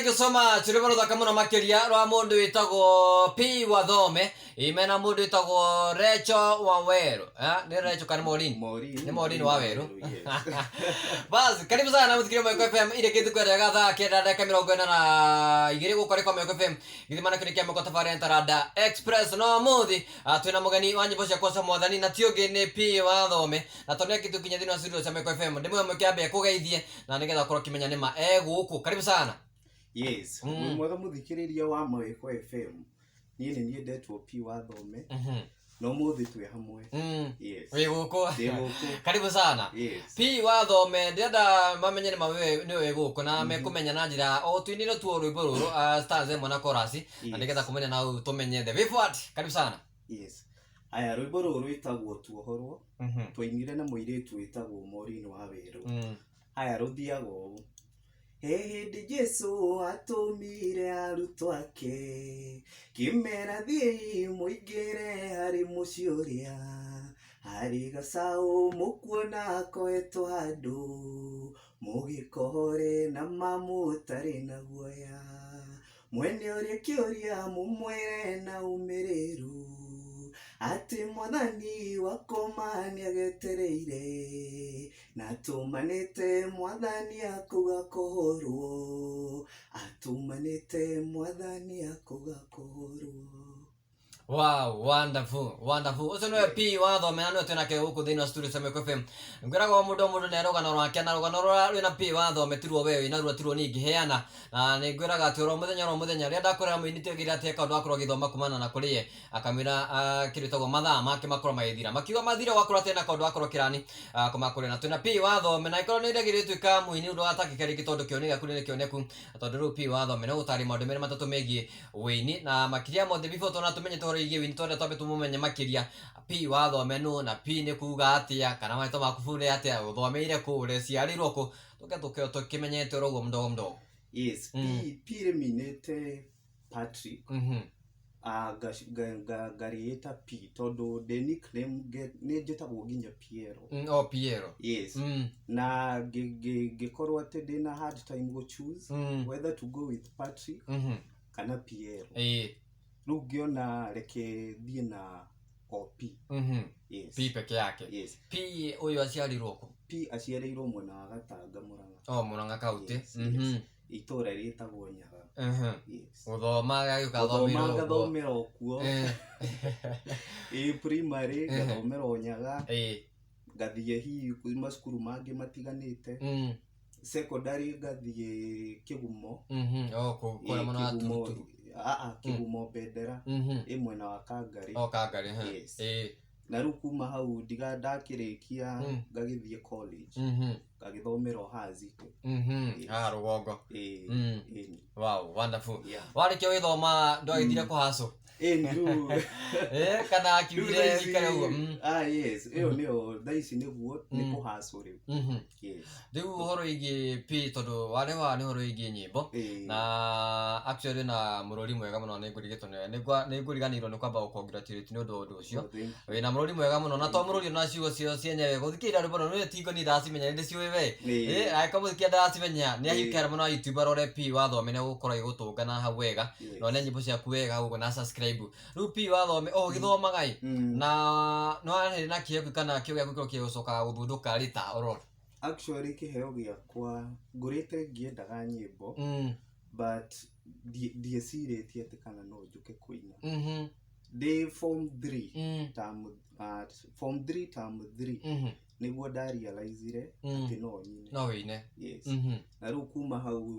Thank you so much. Rwĩmbo rũthaka mũno makĩria rwa mũndũ wĩtagwo P Wathome imena mũndũ wĩtagwo Recho Waweru. Eh, nĩ Recho kana Maureen? Maureen. Nĩ Maureen Waweru. Yes. Bas, karibu sana mũthikĩria Mweko FM ire kĩndũ kwendega thaa kenda ndagĩka 42 gũkũ arĩ kwa Mweko FM gĩthima nakĩo nĩ kĩa Mweko tabarĩra Taranda Express no mũthĩ twĩna mũgeni wa nyĩmbo cia kũgoca mwathani na ti ũngĩ nĩ P Wathome na tondũ nĩ akĩtũkinyia thĩinĩ wa studio cia Mweko FM ndĩmwĩre mwĩke kũgeithie na nĩgetha ũkorwo ũkĩmenya nĩ ma e gũkũ. Karibu sana. Yes. Wĩ mwega mũthikĩrĩria wa Mweko FM. Niĩ nĩ niĩ ndetwo P Wathome. Na ũmũthĩ twĩ hamwe. Yes. Wĩ gũkũ. Ndĩ gũkũ. Karibu sana. Yes. P Wathome ndĩrenda mamenye nĩ ma nĩwe wĩ gũkũ na mekũmenya na njĩra o tũinĩre tu o rwĩmbo rũrũ stanza ĩmwe na chorus na nĩgetha kũmenya na tũmenye the way forward. Karibu sana. Yes. Aya rwĩmbo rũrũ rwĩtagwo Tuohorwo. Twainire na mũirĩtu wĩtagwo Maureen Wawerũ. Aya rũthiaga ũũ. He hĩndĩ Jesu atũmire arutwo ake kĩmera thiĩi mũingĩre harĩ mũciĩ ũrĩa harĩ gacaũ mũkuona kohetwo handũ mũgĩkohore na mamũtarĩ na guoya mwene ũrĩa kĩũria mũmwĩre na ũmĩrĩru atĩ mwathani wakoma nĩagetereire na tũmanĩte mwathani akauga kũhũrwo atũmanĩte mwathani akauga kũhũrwo. Wow, wonderful, wonderful. Ũcio nĩwe P Wathome na nĩwe twĩnake gũkũ thĩinĩ wa studio cia Mweko FM. Ngwĩraga o mũndũ o mũndũ nĩ rũgano rwake na rũgano rũrĩa rwĩna P Wathome tiruo we wĩnaruo tiruo niĩ ingĩheana. Na nĩ ngwĩraga atĩ oro mũthenya oro mũthenya rĩrĩa ndakũrera mũini tigagĩrĩra atĩ eka ũndũ akorwo agĩthoma kumana na kũrĩ ye akamwĩra kĩndũ gĩtagwo mathaa make makorwo magĩthira. Makiuga mathire ũgakorwo atĩ na kaũndũ akorwo kĩrani kũmakũrĩa na twĩna P Wathome na ĩkorwo nĩ ũragĩrĩire tuĩka mũini ũndũ watakĩka rĩngĩ tondũ kĩoneki gĩaku nĩ kĩoneku tondũ rĩu P Wathome nĩ gũtarĩria maũndũ merĩ matatũ megiĩ wĩini na makĩria mothe before tona tũmenye ũhoro wĩgiĩ wĩini twende twambe tũmũmenye makĩria P Wathome nũ na P nĩ kuga atĩa kana marĩtwa maku buu nĩ atĩa ũthomeire kũ ũreciarĩirwo kũ tũke tũke tũkĩmenyete oro ũguo mdogo mdogo. Yes. P P rĩminĩte Patrick. Ngarĩĩta P tondũ ndĩ nickname nĩ njĩtagwo nginya Piero. O Piero. Yes. Na ngĩkorwo atĩ ndĩna hard time gũ choose whether to go with Patrick kana Piero. Rĩu ngĩona reke thiĩ na o P. Yes. P peke yake. Yes. P ũyũ aciarirwo kũ? P aciarĩirwo mwena wa Gatanga Mũrang'a. O Mũrang'a kaunti. Yes, yes. Itũũra rĩtagwo Nyaga. Yes. Gũthoma agagĩũka Gũthoma athomeire ũguo. ngathomera o kuo. Ĩ primary ngathomera o Nyaga. Ngathiĩ hihi kwĩ macukuru mangĩ matiganĩte. Secondary ngathiĩ Kĩgumo. O kũu kũrĩa Ĩ, mwena wa Kĩgumo Turuturu. Kĩgumo Bendera. Ĩ mwena wa Kangarĩ. O Kangarĩ. Yes. Na rĩu kuma hau ndiga ndakĩrĩkia ngagĩthiĩ college. Ngagĩthomera o haha Zito. Yes. Haha rũgongo. Ĩ, ĩni. Wow, wonderful. Yeah. Warĩkia gũgĩthoma ndwagĩthire kũhacũ? Ĩni rĩu. Kana Rĩu akiugire thaa ici- ikare ũguo. Yes, ĩyo nĩyo thaa ici nĩguo nĩ kũhacũ rĩu. Yes. Rĩu ũhoro wĩgiĩ P tondũ warĩ wa nĩ ũhoro wĩgiĩ nyĩmbo na actually na mũrũri mwega mũno nĩ ngũrigĩtwo nĩwe nĩ ngũriganĩirwo nĩ kwamba gũ-congratulate nĩ ũndũ wa ũndũ ũcio. Oh, thank you. Wĩna mũrũri mwega mũno na to mũrũri ona ciugo cio cienyewe gũthikĩrĩria rwĩmbo rũrũ nĩ tingo niĩ ndacimenya nĩ ndĩciũĩ we. Angĩkorwo mũthikĩrĩria ndaracimenya nĩ ahikare mũno YouTube arore P Wathome nĩ egũkorwo agĩgũtũnga na hau wega na one nyĩmbo ciaku wega hau ũguo na subscribe. Rĩu P Wathome o ũgĩthomaga ĩ na nĩ warĩ na kĩheo kĩu kana kĩo gĩaku kĩo gĩgũcokaga gũthundũka rĩ ta ũrore? Actually kĩheo gĩakwa ngũrĩte ngĩendaga nyĩmbo but ndiecirĩtie atĩ kana no njũke kũina. Ndĩ form 3 term form 3 term 3 nĩguo ndarealizire atĩ no nyine. No wĩine. Yes. Na rĩu kuma hau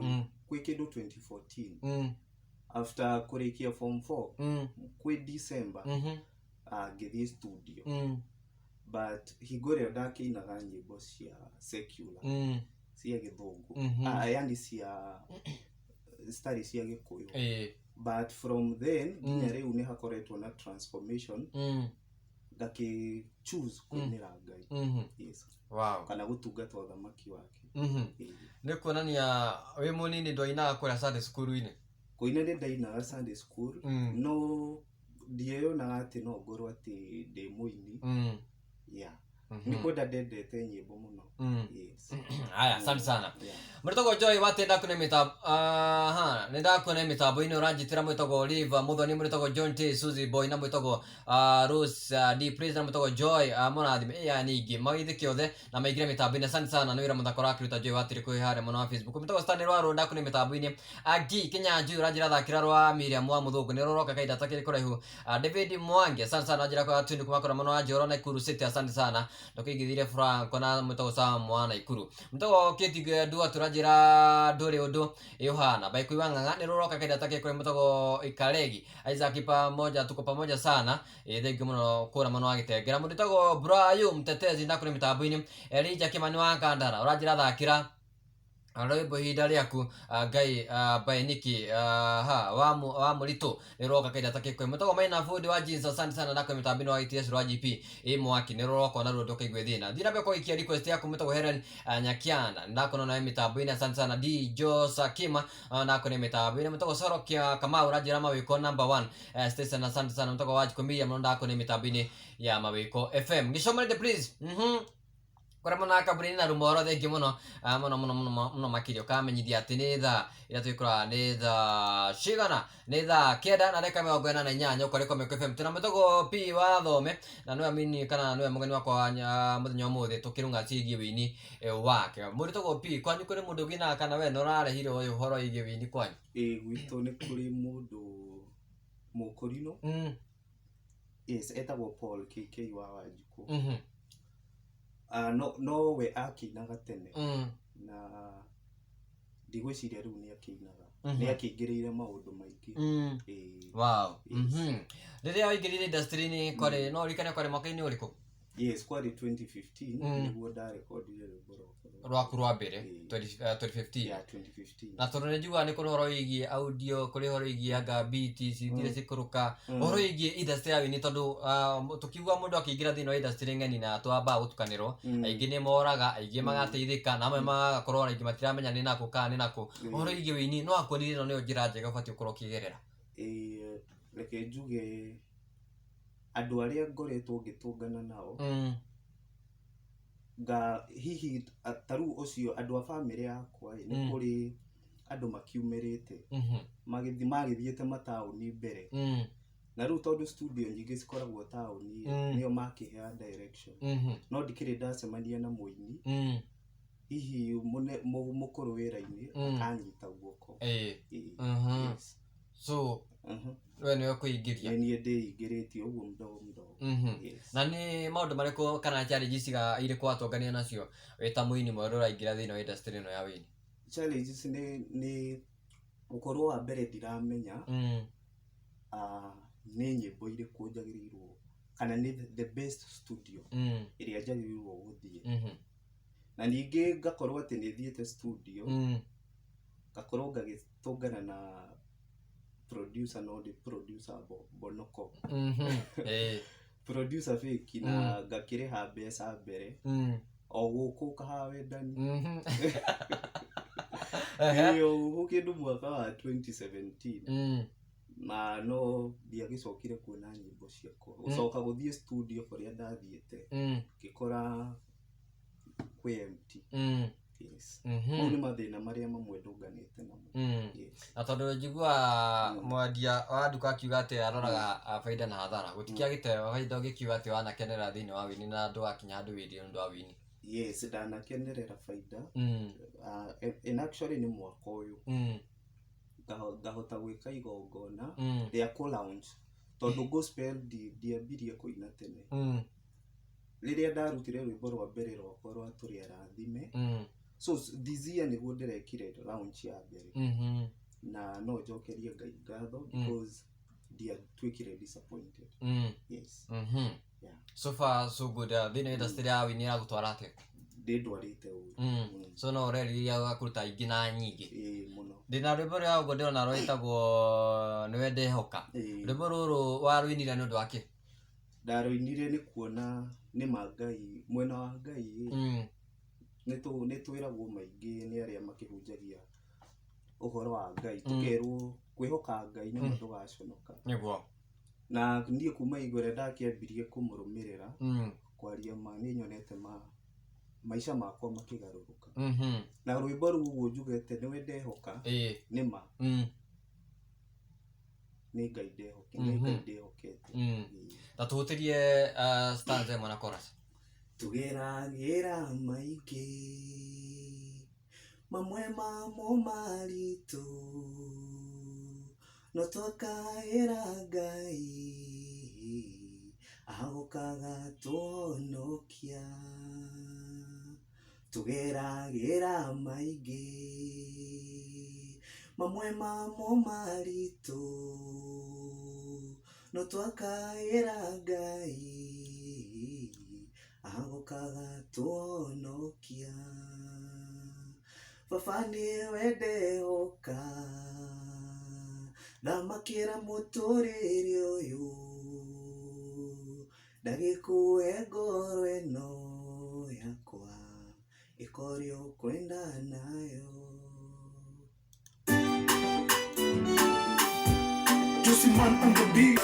kwĩ kĩndũ 2014 after kũrĩkia form 4 kwĩ December ngĩthiĩ studio but hingo ĩrĩa ndakĩinaga nyĩmbo cia secular cia gĩthũngũ yani cia citarĩ cia gĩkũyũ but from then nginya rĩu nĩ hakoretwo na transformation ngakĩ choose kũinĩra Ngai. Yes. Wow. Kana gũtungata ũthamaki wake. Nĩ kuonania wĩ mũnini ndwainaga kũrĩa Sunday school-inĩ? Kũina nĩ ndainaga Sunday school no ndieyonaga atĩ no ngorwo atĩ ndĩ mũini. Yeah. Nĩ kwenda ndendete nyĩmbo mũno. Yes. Haya, asante sana. Yeah. Mũrĩtagwo Joy wate ndaku nĩ mĩtambo, aha, nĩ ndakuona mĩtambo-inĩ ũranjĩtĩra. Mwĩtagwo Oliver Muthoni, mũrĩtagwo John T Suzy Boy, na mwĩtagwo Rose D Praise, na mwĩtagwo Joy mũrathime ĩya ningĩ magĩthĩ othe na maingĩre mĩtambo-inĩ. Asante sana, nĩ wĩra mũthaka ũrakĩruta Joy watĩrĩ kwĩ harĩa mwena wa Facebook. Mwĩtagwo Stanley Rwarũ, ndaku nĩ mĩtambo-inĩ. Agi Kinyanjui ũranjĩra thakĩra rwa Miriam wa Mũthũngũ, nĩ rũroka kahinda takĩrĩ kũraihu. David Mwangi, asante sana, wanjĩra kwa Tundu kuma kũrĩa mwena wa Njoro Nakuru City, asante sana. Ndũkĩingĩthire Franco na mwĩtagwo Sam wa Nakuru. Mwĩtagwo Kate Ndua tũranjĩra ndũrĩ ũndũ ĩũhana by kuiwa ng'ang'a, nĩ rũroka kahinda takĩrĩ kũraihu. Mwĩtagwo Ikaregi Isaac, pamoja, tuko pamoja sana. Thank you mũno kũra mwena wa Gĩtengera. Mũndũ wĩtagwo Brayo Mtetezi, ndakũrĩ mĩtambo-inĩ. Elijah Kimani wa Kandara ũranjĩra thakĩra rwĩmbo ihinda rĩaku Ngai by Niki ha wa mũritũ, nĩ rũroka kahinda ta kĩkwe. Mwĩtagwo Maina Fundi wa jeans, asante sana, ndakũrĩ mĩtambo-inĩ wa ITS rwa GP ĩ mwaki, nĩ rũroka ona ruo ndũkaigwe thĩna. Thiĩ na mbere kũikia request yaku. Mwĩtagwo Helen Nyakiana, ndakuona nawe mĩtambo-inĩ, asante sana. D Josa Kima, ndakũrĩ mĩtambo-inĩ. Mwĩtagwo Sorokia Kamau ũranjĩra Mawĩko number 1 station, asante sana. Mwĩtagwo Wanjikũ Miriam, no ndakũrĩ mĩtambo-inĩ ya Mawĩko FM. Gĩcomorete please. Kũrĩa mũno kambuni na rumoro, thengiũ mũno, mũno mũno mũno mũno makĩria. Ũkamenyithia atĩ nĩ thaa iria twĩkoraga nĩ thaa cigana? Nĩ thaa 9:48 ũkorĩ kwa Mĩkũ FM. Tũna mwĩtagwo P wa Thome na nĩwe mini kana nĩwe mũgeni wakwa wa mũthenya wa ũmũthĩ, tũkĩrũnga ciĩgiĩ wĩini wake. Mũndũ P, kwanyu kũrĩ mũndũ ũngĩ kana we nĩ ũrarehire ũyũ ũhoro wĩgiĩ wĩini kwanyu? Ĩ, gwitũ nĩ kũrĩ mũndũ mũkũrinũ. Yes, etagwo Paul KK wa Wanjikũ. No we akĩinaga tene na ndigwĩciria rĩu nĩ akĩinaga. Nĩ akĩingĩrĩire maũndũ maingĩ. Ĩĩ. Yes. Rĩrĩa waingĩrire industry-inĩ kwarĩ, no ũririkane kwarĩ mwaka-inĩ ũrĩkũ? Yes, kwarĩ 2015. Nĩguo ndarekondire rwĩmbo rwakwa rwaku rwa mbere. Ĩĩ. 20, 2015. Yeah, 2015. Na tondũ nĩ njiguaga nĩ kũrĩ ũhoro wĩgiĩ audio, kũrĩ ũhoro wĩgiĩ anga beat cithire cikũrũka, ũhoro wĩgiĩ industry ya wĩini, tondũ tũkiuga mũndũ akĩingĩra thĩinĩ wa industry ng'eni na twambaga gũtukanĩrwo, aingĩ nĩ moraga, aingĩ magateithĩka, na amwe magakorwo aingĩ matiramenya nĩ nakũ kana nĩ nakũ. Ũhoro wĩgiĩ wĩini no akuonirie ĩno nĩyo njĩra njega ũbatiĩ gũkorwo ũkĩgerera? Ĩĩ, reke njuge andũ arĩa ngoretwo ngĩtũngana nao nga hihi ta rĩu ũcio andũ a bamĩrĩ yakwa ĩ, nĩ kũrĩ andũ makiumĩrĩte magĩthiĩte mataũni mbere, na rĩu tondũ studio nyingĩ cikoragwo taũni, nĩo makĩhea direction, no ndikĩrĩ ndacemania na mũini hihi mũkũrũ wĩra-inĩ akanyita guoko. Ĩĩ. Yes. So we nĩwe kũingĩria? Nĩ niĩ ndĩingĩrĩtie ũguo mdogo mdogo. Yes. Na nĩ maũndũ marĩkũ kana challenges irĩkũ watũngania nacio wĩ ta mũini mwerũ ũraingĩra thĩinĩ wa industry ĩno ya wĩini? Challenges nĩ gũkorwo wa mbere ndiramenya nĩ nyĩmbo irĩkũ njagĩrĩirwo kana nĩ the best studio ĩrĩa njagĩrĩirwo gũthiĩ, na ningĩ ngakorwo atĩ nĩ thiĩte studio, ngakorwo ngagĩtũngana na producer, no ndĩ producer bonoko, producer fake, na ngakĩrĩha mbeca mbere o gũkũ kahawendani. Ĩĩ, o gũkũ kĩndũ mwaka wa 2017, na no ndiagĩcokire kuona nyĩmbo ciakwa. Gũcoka gũthiĩ studio kũrĩa ndathiĩte, ngĩkora kwĩ empty. Yes. Mau nĩ mathĩna marĩa mamwe ndũnganĩte namo. Yes. Na tondũ njiguaga mwendia wa nduka akiuga atĩ aroraga baida na hathara, gũtikĩagĩte baida ũgĩkiuga atĩ wanakenera thĩinĩ wa wĩini na ndũgakinya handũ wĩirie nĩ ũndũ wa wĩini? Yes, ndanakenerera baida. And actually nĩ mwaka ũyũ ngahota gwĩka igongona rĩa kũ launch, tondũ gospel ndiambirie kũina tene. Rĩrĩa ndarutire rwĩmbo rwa mbere rwakwa rwa Tũrĩ Arathime, so this year nĩguo ndĩrekire launch ya mbere, na no njokerie Ngai ngatho because ndiatuĩkire disappointed. Yes. Yeah. So far so good. Thĩinĩ wa industry ya wĩini ĩragũtwara atĩa? Ndĩndwarĩte ũru. So no ũrerirĩria kũruta ingĩ na nyingĩ? Ĩĩ, mũno. Ndĩna rwĩmbo rũrĩa ũguo ndĩrona rwĩtagwo Nĩwe Ndehoka. Rwĩmbo rũrũ warũinire nĩ ũndũ wa kĩ? Ndarũinire nĩ kuona nĩ ma Ngai, mwena wa Ngai ĩ, nĩ twĩragwo maingĩ nĩ arĩa makĩhunjagia ũhoro wa Ngai, tũkerwo kwĩhoka Ngai nĩmo ndũgaconoka. Na niĩ kuma hingo ĩrĩa ndakĩambirie kũmũrũmĩrĩra, kwaria ma, nĩ nyonete ma Maica makwa makĩgarũrũka. Na rwĩmbo rũu ũguo njugĩte nĩwe ndehoka. Nĩ ma. Nĩ Ngai ndehoke, nĩ Ngai ndehokete. Ta tũhutĩrie stanza ĩmwe na chorus. Tũgeragĩra maingĩ, mamwe mamo maritũ, no twakaĩra Ngai agokaga tũhonokia. Tũgeragĩra maingĩ, mamwe mamo maritũ, no twakaĩra Ngai agokaga tũhonokia. Baba nĩwe ndehoka, thamakĩra mũtũrĩre ũyũ, ndagĩkue ngoro ĩno yakwa, ĩka ũrĩa ũkwenda nayo. Juicy man on the beat.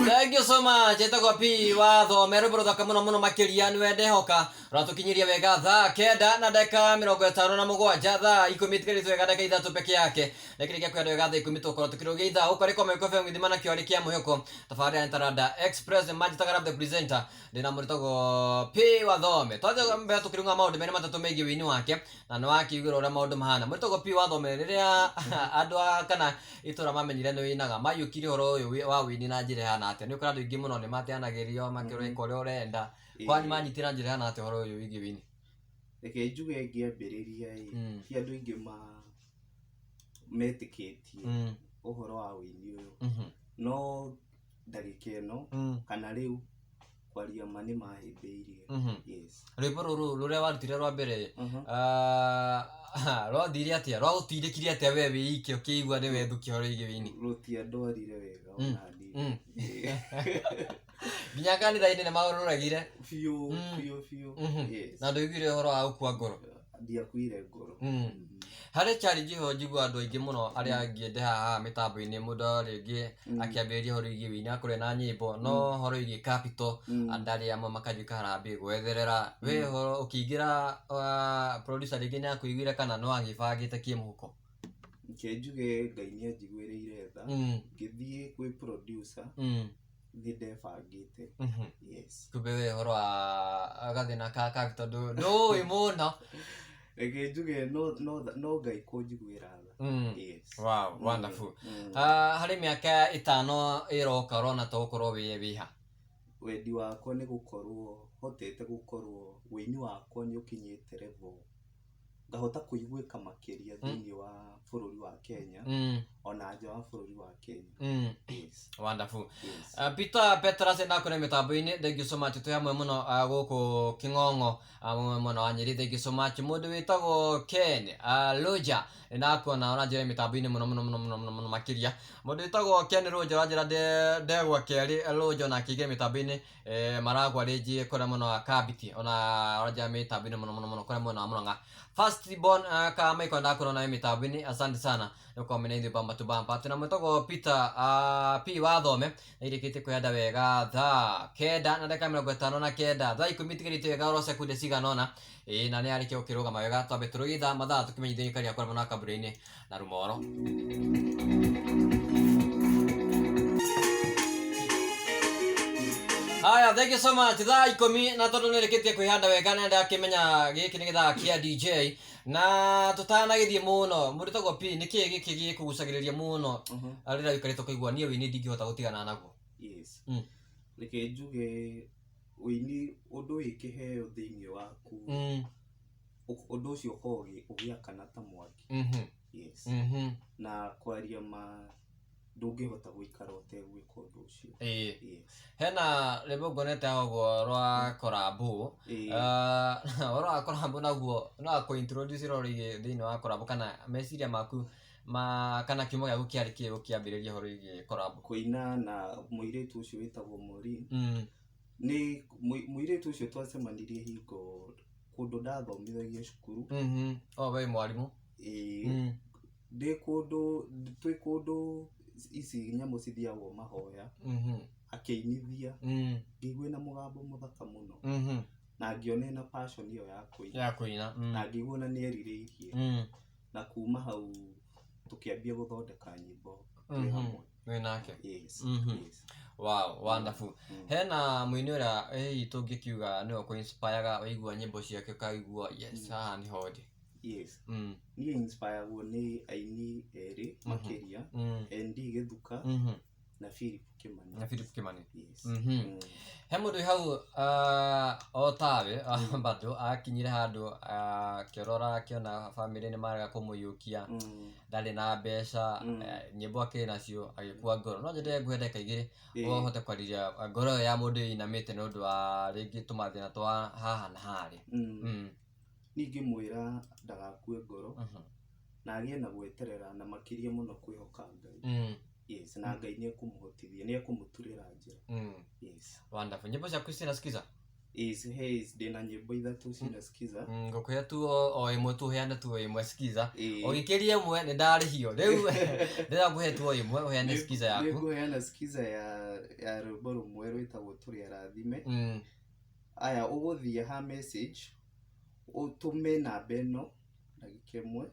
Thank you so much. Etagwo P Wathome, rwĩmbo rũthaka mũno mũno makĩria, nĩwe ndehoka. Rũratũkinyĩria wega thaa 9 na ndagĩka 57, thaa 10 itigarĩte wega ndagĩka 3 peke yake. Na kĩrĩkia kwenda wega thaa 10 tũkorwo tũkĩrũgia ithaa. Gũkũ arĩ kwa Mĩko FM gĩthima nakĩo arĩ kĩa mwĩhoko. Tabarĩra nĩ Taranda Express, manjĩtaga Rap the Presenter. Ndĩna mũrĩtagwo P Wathome. Twathiĩ mbere tũkĩrũnga maũndũ merĩ matatũ megiĩ wĩini wake, na nĩ wakĩiguĩra ũrĩa maũndũ mahana. Mũrĩtagwo P Wathome, rĩrĩa andũ a kana itũra mamenyire nĩ wĩinaga, maiyũkirie ũhoro ũyũ wa wĩini na njĩra ĩhana atĩa? Nĩ ũkora andũ aingĩ mũno nĩ mateanagĩrio makĩrwo ĩka ũrĩa ũrenda. Kwanyu manyitire na njĩra ĩhana atĩa ũhoro ũyũ wĩgiĩ wĩini? Reke njuge ngĩambĩrĩria ĩ, ti andũ aingĩ metĩkĩtie ũhoro wa wĩini ũyũ. No ndagĩka ĩno kana rĩu kwaria ma nĩ mahĩmbĩirie. Yes. Rwĩmbo rũrũ rũrĩa warutire rwa mbere, rwathire atĩa? Rwagũtindĩkire atĩa we wĩike ũkĩigua nĩ wethukia ũhoro wĩgiĩ wĩini? Rũtiandwarire wega ona hanini. Nginya kanitha-inĩ nĩ marũregire. Biũ, biũ, biũ. Yes. Na ndũiguire ũhoro wa gũkua ngoro? Ndiakuire ngoro. Harĩ challenge ĩho njigua andũ aingĩ mũno arĩa angĩ ndĩ haha mĩtambo-inĩ, mũndũ rĩngĩ akĩambĩrĩria ũhoro wĩgiĩ wĩini akorwo na nyĩmbo, no ũhoro wĩgiĩ capital andũ arĩa amwe makanjĩka harambee gwetherera. We ũhoro ũkĩingĩra, producer rĩngĩ nĩ akũiguire kana no agĩbangĩte kĩmũhuko? Reke njuge Ngai nĩ anjiguĩrĩire tha. Ngĩthiĩ kwĩ producer, nĩ ndebangĩte. Yes. Kumbe we ũhoro wa gathĩna ka capital ndũĩ mũno. Reke njuge no Ngai kũnjiguĩra tha. Yes. Wow, wonderful. Harĩ mĩaka 5 ĩroka ũrona ta ũgũkorwo wĩha? Wendi wakwa nĩ gũkorwo hotete gũkorwo wĩini wakwa nĩ ũkinyĩte level ngahota kũiguĩka makĩria thĩinĩ wa bũrũri wa Kenya, ona nja wa bũrũri wa Kenya. Yes. Wonderful. Yes. Peter Petras ndakũrĩ mĩtambo-inĩ, thank you so much, twĩ hamwe mũno gũkũ Kĩng'ong'o, mwena wa Nyeri, thank you so much. Mũndũ wĩtagwo Ken Roger nĩndakuona ũranjĩra mĩtambo-inĩ mũno mũno mũno mũno mũno mũno makĩria. Mũndũ wĩtagwo Ken Roger ũranjĩra ndegwa kerĩ Roger ona akĩingĩra mĩtambo-inĩ, maragwa rĩngĩ kũrĩa mwena wa Kambiti, ona ũranjĩra mĩtambo-inĩ mũno mũno mũno kũrĩa mwena wa Murang'a. First born ka Michael ndakuona nawe mĩtambo-inĩ, asante sana nĩũkorwo mena ithuĩ bamba to bamba. Twĩna mwĩtagwo Peter P Wathome na irĩkĩtie kwĩhanda wega thaa 9 na ndagĩka 59, thaa 10 itigarĩte wega oro sekunde cigana ũna. Na nĩ arĩkia gũkĩrũgama wega, twambe tũrũgie ithaa mathaa tũkĩmenyithie karia kũrĩa mwena wa Kambura-inĩ na Rumoro. Haya, thank you so much. Thaa 10 na tondũ nĩ rĩkĩtie kwĩhanda wega na ndakĩmenya gĩkĩ nĩ gĩthaa kĩa DJ na tũtanagĩthiĩ mũno, mũndũ tagwo P, nĩkĩĩ gĩkĩ gĩkũgucagĩrĩria mũno rĩrĩa ũikarĩte ũkaigua niĩ wĩini ndingĩhota gũtigana naguo? Yes. Reke njuge wĩini ũndũ wĩ kĩheo thĩinĩ waku, ũndũ ũcio ũkoragwo ũgĩakana ta mwaki. Yes. Na kwaria ma ndũngĩhota gũikara ũtegwĩka ũndũ ũcio. Yes. Hena rwĩmbo nguonete haha ũguo rwa Korambu. Ũhoro wa Korambu naguo no akũ-introduce ũhoro wĩgiĩ thĩinĩ wa Korambu, kana meciria maku ma kana kiumo gĩaku kĩarĩ kĩ ũkĩambĩrĩria ũhoro wĩgiĩ Korambu? Kũina na mũirĩtu ũcio wĩtagwo Maureen. Nĩ mũirĩtu ũcio twacemanirie hingo kũndũ ndathomithagia cukuru. O we mwarimũ? Ĩĩ. Ndĩ kũndũ, twĩ kũndũ ici nyamũ cithiagwo mahoya. Akĩinithia, ngĩigua na mũgambo mũthaka mũno, na ngĩona ena passion ĩyo ya kũina. Ya kũina. Na ngĩigua na nĩ erirĩirie, na kuma hau tũkĩambia gũthondeka nyĩmbo twĩ hamwe. Wĩ nake? Yes. Yes. Wow, wonderful. Hena mũini ũrĩa hihi tũngĩkiuga nĩwe ũkũ-inspireaga, waigua nyĩmbo ciake ũkaigua, yes, haha nĩho ndĩ? Yes. Niĩ inspireagwo nĩ aini erĩ makĩria, ND Gĩthuka na Philip Kimani. Na Philip Kimani. Yes. He mũndũ wĩ hau o tawe bado akinyire handũ akĩrora akĩona bamĩrĩ nĩ marega kũmũiyũkia, ndarĩ na mbeca, nyĩmbo akĩrĩ nacio, agĩkua ngoro. No nyende nguhe ndagĩka 2 ũhote kwarĩria ngoro ĩyo ya mũndũ ĩinamĩte nĩ ũndũ wa rĩngĩ tũmathĩna twa haha na harĩa. Ningĩmwĩra ndagakue ngoro, na agĩe na gweterera, na makĩria mũno kwĩhoka Ngai. Yes, na Ngai nĩ ekũmũhotithia, nĩ ekũmũturĩra njĩra. Yes. Wonderful. Nyĩmbo ciaku cinasikiza? Yes, hey, ndĩna nyĩmbo 3 cinasikiza. Ngũkũhe tu o ĩmwe tu, ũheane tu o ĩmwe skiza. Ũgĩkĩria ĩmwe nĩ ndarĩhio rĩu, ndĩrenda ngũhe tu o ĩmwe ũheane skiza yaku. Nĩngũheana skiza ya rwĩmbo rũmwe rwĩtagwo Tũrĩ Arathime. Aya, ũgũthiĩ ha message ũtũme namba ĩno ndagĩka ĩmwe.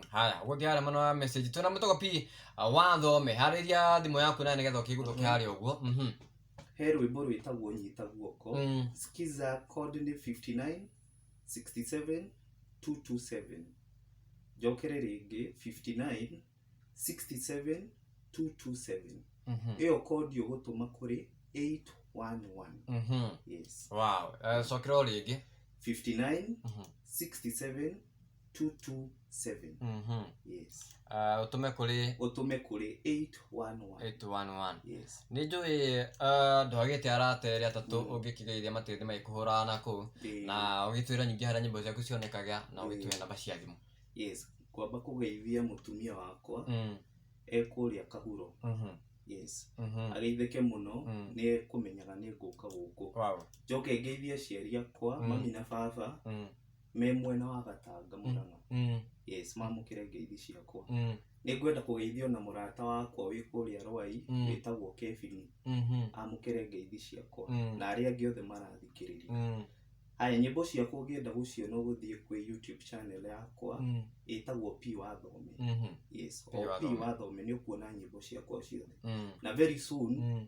Haya, ũgũthiĩ harĩa mwena wa message twĩna mũtogo P wathome, harĩria thimũ yaku nayo nĩgetha ũkĩguthũke harĩa ũguo. He rwĩmbo rwĩtagwo Nyita Guoko. Skiza code nĩ 59 67 227. Njokere rĩngĩ, 59 67 227. Ĩyo code ũgũtũma kũrĩ 811. Yes. Wow. Cokera o rĩngĩ. 59 67 227. Yes. Ũtũme kũrĩ ũtũme kũrĩ 811. 811. Yes. Nĩ njũĩ ndwagĩte arata erĩ atatũ ũngĩkĩgeithia matĩthĩ magĩkũhũraga na kũu, na ũgĩtwĩra nyingĩ harĩa nyĩmbo ciaku cionekaga, na ũgĩtwĩra namba cia thimũ. Yes, kwamba kũgeithia mũtumia wakwa ekũrĩa Kahuro. Yes. Ageithĩke mũno, nĩ ekũmenyaga nĩ ngũka gũkũ. Njoke ngeithie aciari akwa, mami na baba, me mwena wa Gatanga Mũrang'a. Yes, mamũkĩre ngeithi ciakwa. Nĩ ngwenda kũgeithio na mũrata wakwa wĩ kũrĩa Rwai, wĩtagwo Kevin. Amũkĩre ngeithi ciakwa. Na arĩa angĩ othe marathikĩrĩria. Haya, nyĩmbo ciakwa ũngĩenda gũciona ũgũthiĩ kwĩ YouTube channel yakwa, ĩtagwo P Wathome. Yes, P o P Wathome. Wathome nĩ ũkuona nyĩmbo ciakwa ciothe. Na very soon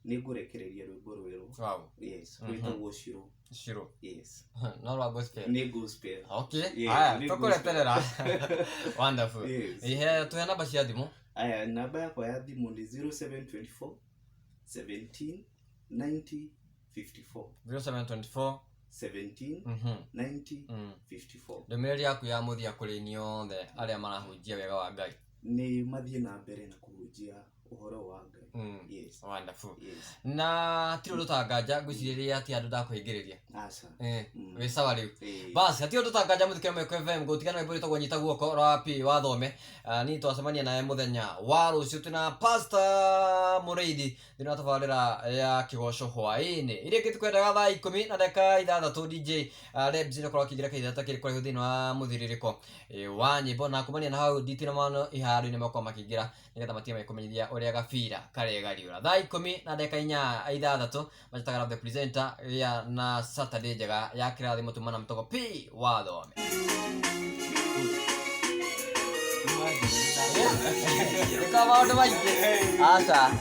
nĩ ngũrekereria rwĩmbo rwerũ. Wow. Yes, rwĩtagwo Shiro. Shiro. Yes. No rwa gospel. Nĩ gospel. Okay. Yeah, Haya, nĩ tũkũreterera. Wonderful. Yes. Ihe, tuhe namba cia thimũ. Aya, namba yakwa ya thimũ nĩ 0724 17 90 54. 0724 17 90 54. Ndũmĩrĩri yaku ya mũthia kũrĩ inyuothe arĩa marahunjia wega wa Ngai. Nĩ mathiĩ na mbere na kũhunjia ũhoro wa Ngai. Yes. Wonderful. Yes. Na hatirĩ ũndũ ta nganja ngwĩcirĩria atĩ andũ ndakũhĩngĩrĩria. Aca. Wĩ sawa rĩu. Bas, hatirĩ ũndũ ta nganja mũthikĩre Mwĩkũ FM, gũtigana rwĩmbo rwĩtagwo Nyita Guoko rwa P Wathome. Niĩ twacemania nawe mũthenya wa rũciũ twĩna Pastor Mũrĩithi thĩinĩ wa tabarĩra ya Kĩgoco hwaĩ-inĩ. Iria ingĩ tũkwendaga thaa ikũmi na ndagĩka ithathatũ DJ Lebs nĩ ũkorwo akĩingĩra kahinda gatakĩrĩ kũraihu thĩinĩ wa mũthirĩrĩko wa nyĩmbo, na kumania na hau DT na Mano iharo-inĩ makorwo makĩingĩra nĩgetha matige magĩkũmenyithia ũrĩa gabira karegariũra. Thaa ikũmi na ndagĩka inya ithathatũ majĩtaga the presenter ya na Saturday njega ya kĩrathimo tuma na mũtogo P Wathome. Nĩkwa maũndũ maingĩ. Aca.